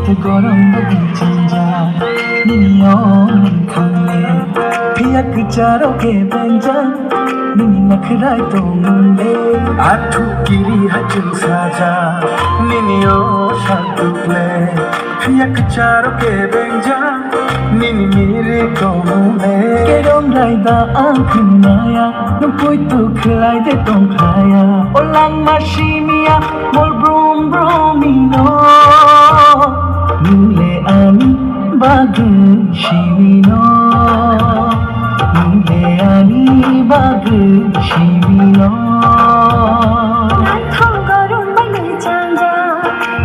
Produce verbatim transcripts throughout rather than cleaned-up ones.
Gorong bagwi chanja, nini o mwkhang le. Phiya kwcharo kebengjak, nini nakhrai tongmung le. Athu kiri hachung saja, nini o satuk le. Phiya kwcharo kebengjak, nini miri tongmung le. Kerong raida ang khnaya, nwng poito khwlai de tongkhaya. O langma simiya, mol brum brum ni no. Nwng le ani bagwi simi no. Nwng le ani bagwi simi no. Naithok gorong bai nwi chanja,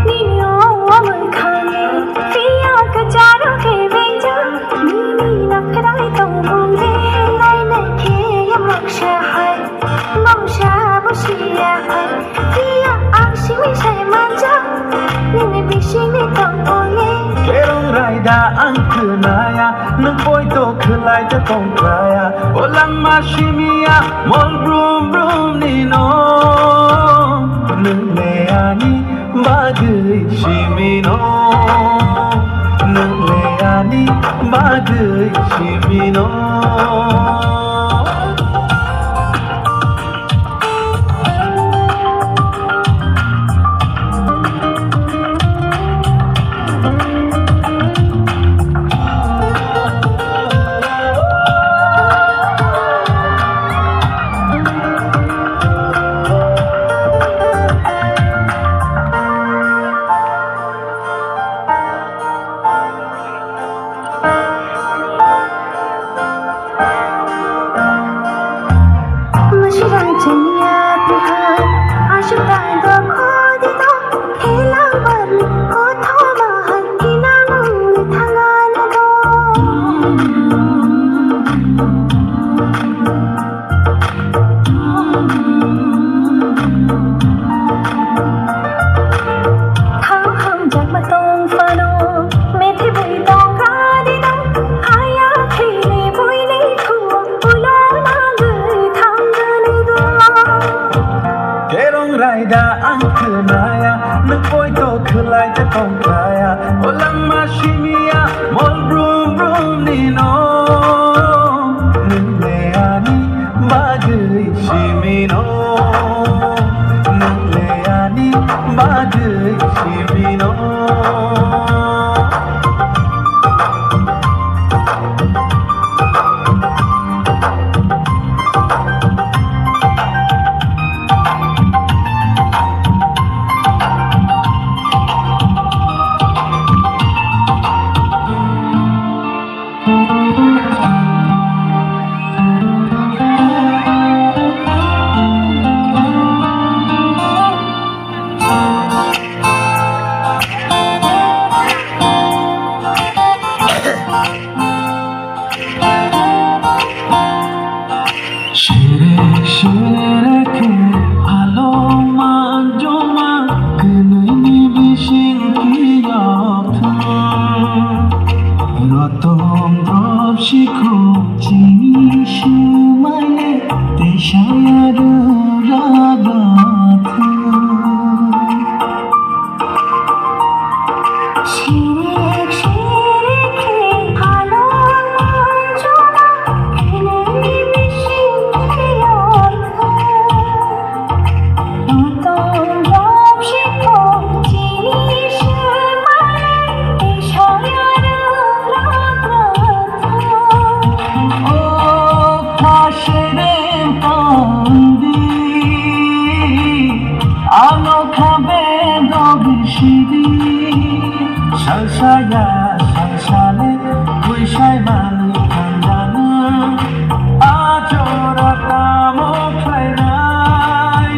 nini o mwkhang le. Phiya kwcharo kebengjak, nini nakhrai tongmung le. Nai nai khe ya moksa hai, moksa bo siya hai. Phiya ang simi sai manjak, nini bisingni tongmung le. Kerong raida ang khnaya, nwng poito khwlai de tongkhaya. O langma simiya, mol brum brum ni no. Nwng le ani bagwi simi no. Nwng le ani bagwi simi no. Thang hamjakma tong phano, methi bui tong kha di dong, haya khini buini thuo, ulo nangwi thangjani dong. Kerong raida ang khnaya, nwng poito khwlai de tongkhaya, o langma simiya, mol brum brum ni no. Nwng le ani bagwi simi no. Nwng le ani bagwi simi no. Sere sere khe alo manjoma kwnwi ni bising kiyok thung. Rotom drop sikhu chini sumai le teisa ya rwra thung. Ano khabe dogri sidi, salsaya salsale, kuisai manu kandana, ajora tamo khlainai.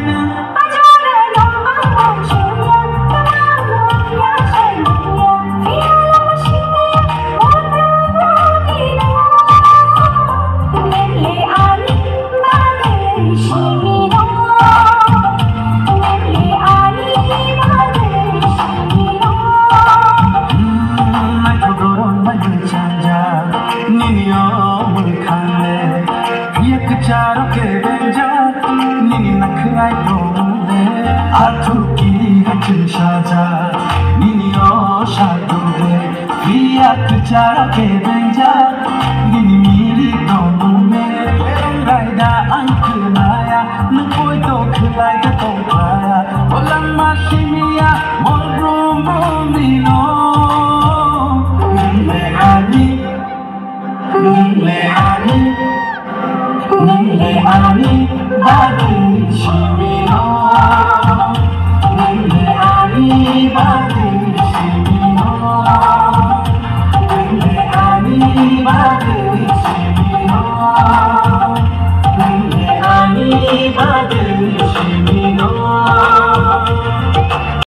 Nini o mwkhang le, yak charo ke benja, nini nakhrai to le, athu ki hachim saja, nini o sadu. Kwcharo kebengjak, bini mirik no nune. Bereng raida ang khwnaya, nwng poito khwlai khe tongphaya. Bolangma sing